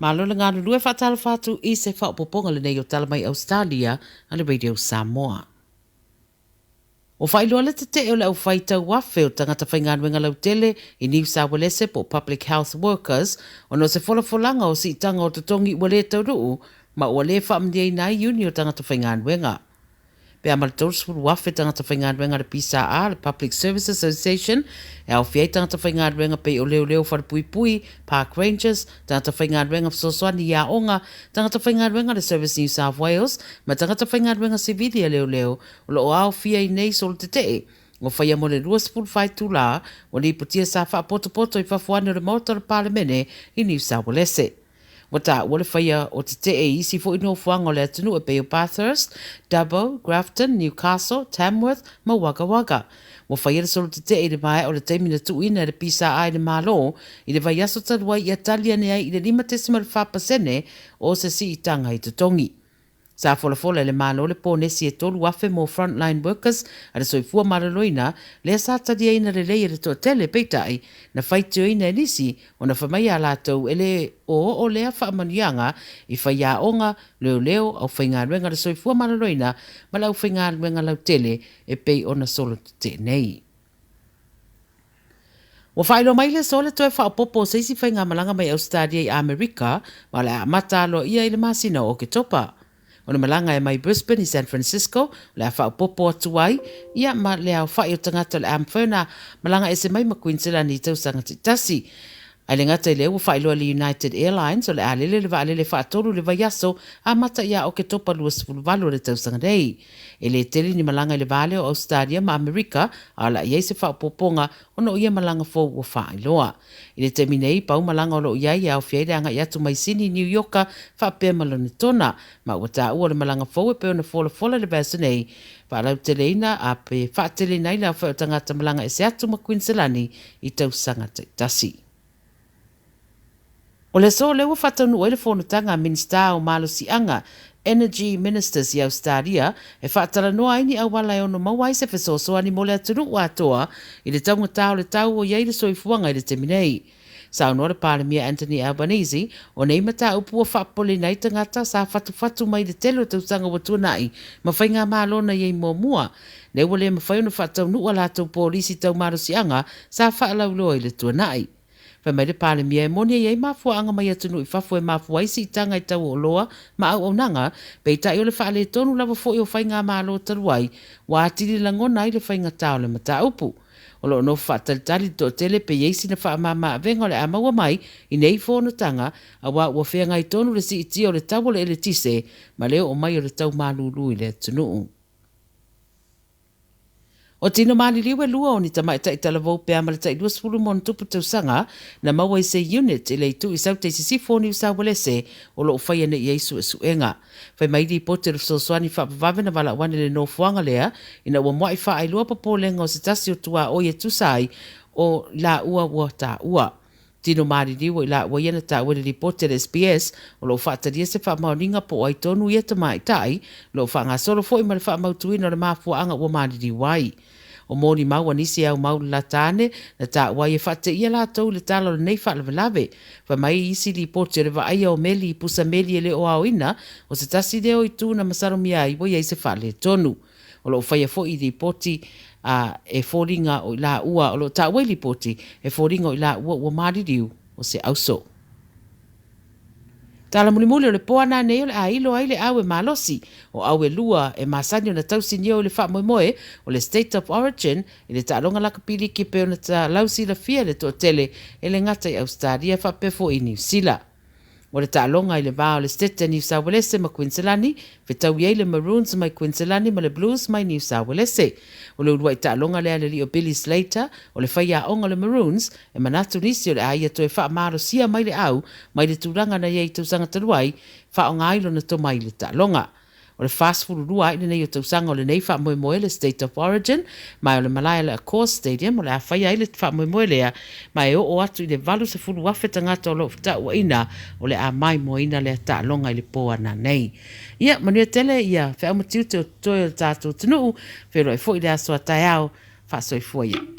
Malo le galulue faatalofa atu i se faaopoopoga lenei o Tala Mai Ausetalia a le Radio Samoa. Ua faailoa le tetee o le aufai tauafe o tagata faigaluega lautele i Niu Sauelese po o Public Health Workers ona o se folafolaga o siitaga o totogi ua le taunuu ma ua le faamanuiaina ai iuni o tagata faigaluega. Pe a ma le 30,000 tagata faigaluega a le PSA, le Public Service Association, e aofia ai tagata faigaluega pei o leoleo falepuipui, park rangers, tagata faigaluega fesoasoani i aoga, tagata faigaluega a le Service New South Wales, ma tagata faigaluega sivili a leoleo o lo o aofia i nei solo tetee ua faia mo le 24 itulā, ua lipotia sa faapotopoto i fafo ane o le Maota o le Palemene i Niu Saualese. Ua taua le faia o tetee i isi foi nofoaga o le atunuu e pei o Bathurst, Dubbo, Grafton, Newcastle, Tamworth ma Wagga Wagga. Ua faia le solo tetee i le maea o le taimi na tuuina e le PSA i le Malo i le vaiaso talu ai ia tali ane ai i le 5.4% o se siitaga i totogi. Sa folafola e le Malo le ponesi e 3,000 mo frontline workers a le soifua maloloina, lea sa taliaina lelei e le toatele, peitai, na faitioina e nisi ona fai mai a latou e le oooo lea faamanuiaga i faiaoga, leoleo, aufaigaluega a le soifua maloloina ma le aufaigaluega lautele e pei ona solo tetee nei. Ua faailoa mai le aso le toe faaopoopo o se isi faigamalaga mai Ausetalia i Amerika ma o le a amata aloaia i le masina o Oketopa. O le malaga e mai Brisbane i San Francisco o le a faaopoopo atu ai ia ma le aofai o tagata o le a mafai ona malaga ese mai ma Kuiniselani i tausaga taitasi. Ae le gata i lea ua faailoa e le United Airlines o le a lele le vaalele faatolu i le vaiaso amata ia Oketopa 28 o le tausaga nei. E le tele ni malaga i le va lea o Ausetalia ma Amerika, a o le a i ai se faaopoopoga ona o ia malaga fou ua faailoa. I le taimi nei, pau malaga o lo o i ai e aofia ai le agai atu mai Sini, Niu Ioka faapea ma Lonetona, ma ua taua o le malaga fou e pei ona folafola i le vaiaso nei, faalauteleina a pe faateleina ai le aofai o tagata malaga ese atu ma Kuiniselani i tausaga taitasi. O le aso lea ua faataunuu ai le fonotaga a Minisita o Malosiaga, Energy Ministers, i Ausetalia e faatalanoa ai ni auala e ono maua ai se fesoasoani mo le atunuu atoa i le taugata o le tau o i ai le soifuaga i le taimi nei. Saunoa le Palemia Anthony Albanese, o nei mataupu ua faapopoleina ai tagata sa fatufatu mai i le tele o tausaga ua tuanai ma faigamalo na i ai muamua, lea ua le mafai ona faataunuu a latou polisi tau malosiaga sa faalauiloa i le tuanai. Fai mai le Palemia e moni e i ai mafuaaga mai atunuu i fafo e mafua ai siitaga i tau o oloa ma auaunaga, peitai o le faaletonu lava foi o faigamalo talu ai ua atili lagona ai le faigata o le mataupu. O lo o nofo faatalitali le toatele pe i ai sina faamama-avega o le a maua mai i nei fonotaga aua ua feagai tonu le siitia o le tau o le eletise ma le oo mai o le tau malulu i le atunuu. O tino maliliu e lua o ni tamaitai talavou pe a ma le tai 20 ma ona tupu tausaga na maua i se unit i le itu i Saute i Sisifo o Niu Sauelese o lo o faia nei i ai suesuega. Fai mai lipoti o le fesoasoani faavavave na valaau ane le nofoaga lea ina ua mua'i faailoa popolega o se tasi o tuaoi e tusa ai o laua ua taua. Tino maliliu o i laua ia na taua i le lipoti a le SBS o lo o faatalia se faamaoniga po o ai tonu ia tamaitai, o lo o faagasolo foi ma le faamautuina o le mafuaaga ua maliliu ai. O molimau a nisi e aumau lalata ane, na taua ai e faateia latou i le tala o lenei faalavelave. Fai mai isi lipoti o le vaaia o meli i pusa meli e le o aoina, o se tasi lea o itu na masalomia ai ua i ai se faaletonu. O lo o faia foi i lipoti a e foliga o i laua, o lo o taua i lipoti, e foliga o i laua ua maliliu o se auso. Tala mulimuli o le po ana nei o le a ilo ai le au e malosi, o au e lua e masani ona tausi niau i le faamoemoe o le State of Origin i le taaloga lakapi liki pei ona lausilafia e le toatele e le gata i Ausetalia faapea foi i Niu Sila. O le taaloga i le va o le Setete Niu Sauelese ma Kuiniselani, fetaui ai le Maroons mai Kuiniselani ma le Blues mai Niu Sauelese. O le uluai taaloga lea a le alii o Billy Slater, o le faiaoga o le Maroons, e manatu nisi o le a ia toe faamalosia mai le au mai le tulaga na i ai i tausaga talu ai, faaaoga ai lona tomai i le taaloga. O le 42 ai lenei o tausaga o lenei faamoemoe le State of Origin, ma o le malae a le Accor Stadium o le a faia ai le faamoemoe lea, ma e oo atu i le 80,000 tagata o lo o fetauaina o le a maimoaina lea taaloga i le po ana nei. Ia, manuia tele ia feau ma tiute o totoe o le tatou atunuu, feiloai foi i le aso a taeao, faasoifua ia.